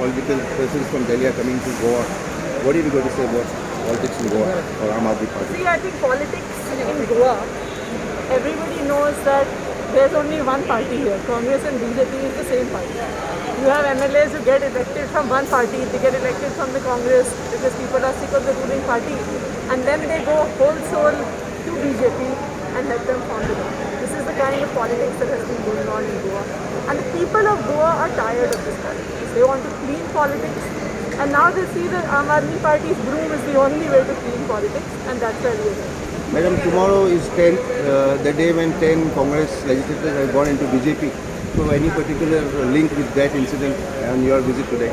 Political persons from Delhi are coming to Goa. What are you going to say about politics in Goa or Aam Aadmi Party? See, I think politics in Goa, everybody knows that there's only one party here. Congress and BJP is the same party. You have MLAs who get elected from one party, they get elected from the Congress because people are sick of the ruling party, and then they go whole soul to BJP and help them form the government. This is the kind of politics that has been going on in Goa. And the people of Goa are tired of this politics. They want to clean politics. And now they see that Aam Aadmi Party's broom is the only way to clean politics, and that's where we are going. Madam, tomorrow is 10th, the day when 10 Congress legislators have gone into BJP. So any particular link with that incident and your visit today?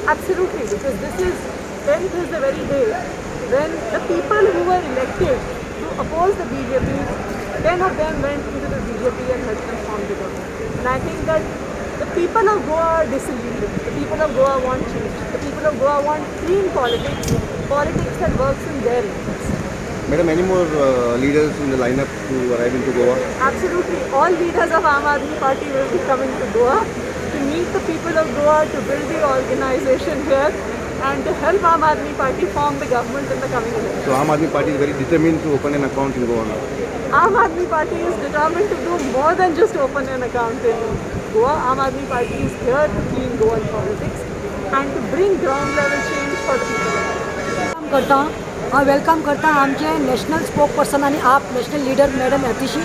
Absolutely, because this is 10th is the very day when the people who were elected to oppose the BJP, 10 of them went into the BJP and helped them form the government. And I think that the people of Goa are disillusioned. The people of Goa want change. The people of Goa want clean politics, politics that works in their interest. Madam, any more leaders in the lineup to arrive into Goa? Absolutely. All leaders of Aam Aadmi Party will be coming to Goa to meet the people of Goa, to build the organization here and to help Aam Aadmi Party form the government in the coming election. So Aam Aadmi Party is very determined to open an account in Goa now. Aam Aadmi Party is determined to do more than just open an account in Goa. Aam Aadmi Party is here to clean Goan politics and to bring ground level change for the people of Goa. Welcome करता हांव, welcome करता आमचे national spoke person आनी आप national leader madam Atishi.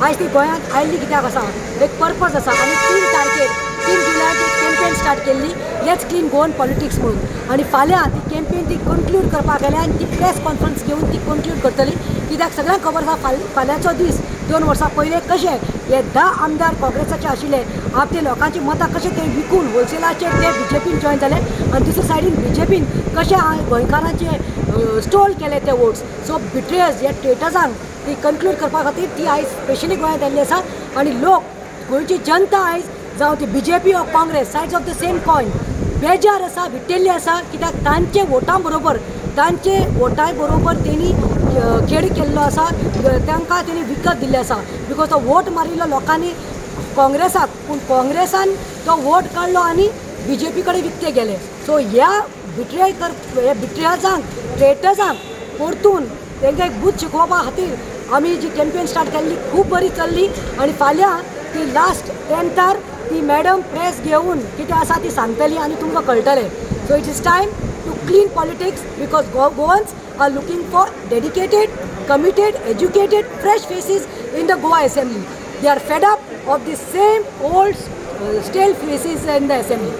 आयज ती गोंयांत आयिल्ली कित्याक आसा, एक पर्पज आसा. आनी 3 तारखेर, 3 जुलयाक एक कॅम्पेन स्टार्ट केल्ली, let's clean Goan politics म्हणून. आनी फाल्यां ती कॅम्पेन ती कंक्लूड करपाक गेल्या आनी ती प्रेस कॉन्फरन्स घेवन ती कंक्लूड करतली, कित्याक सगळ्यांक खबर आसा फाल्यांचो दीस 2 वर्सां पयलें कशें हे 10 आमदार काँग्रेसाचे आशिल्ले, आप ते लोकांची मतां कशें ते विकून होलसेलाचेर ते बीजेपीन जॉयन जाले आनी दुसरे सायडीन बीजेपीन कशें गोंयकारांचे स्टोल केले ते वोट्स. सो बिट्रेयर्स, ह्या ट्रेटर्सांक ती कंक्लूड करपा खातीर ती आयज स्पेशली गोंयांत आयिल्ली आसा. आनी लोक, गोंयची जनता आयज, जावं ती BJP or Congress, sides of the same coin, बेजार आसा, विटेल्ली आसा, कित्याक तांचे वोटां बरोबर, तांचे वोटां बरोबर तेणी खेळ केल्लो आसा, तांकां तेणी विकत दिल्लें आसा. Because तो वोट मारिल्लो लोकांनी काँग्रेसाक, पूण काँग्रेसान तो वोट काडलो आनी बीजेपी कडेन विकते गेले. सो ह्या बिट्रेय कर ह्या बिट्रेयर्सांक, ट्रेटर्सांक परतून तांकां एक बूद शिकोवपा खातीर आमी जी कॅम्पेन स्टार्ट केल्ली, खूब बरी चल्ली. आनी फाल्यां ती लास्ट टेंथार ती मॅडम प्रेस घेवन कितें आसा ती सांगतली आनी तुमकां कळटलें. So it is time to clean politics because Goans are looking for dedicated, committed, educated, fresh faces in the Goa Assembly. They are fed up of the same old stale faces in the assembly.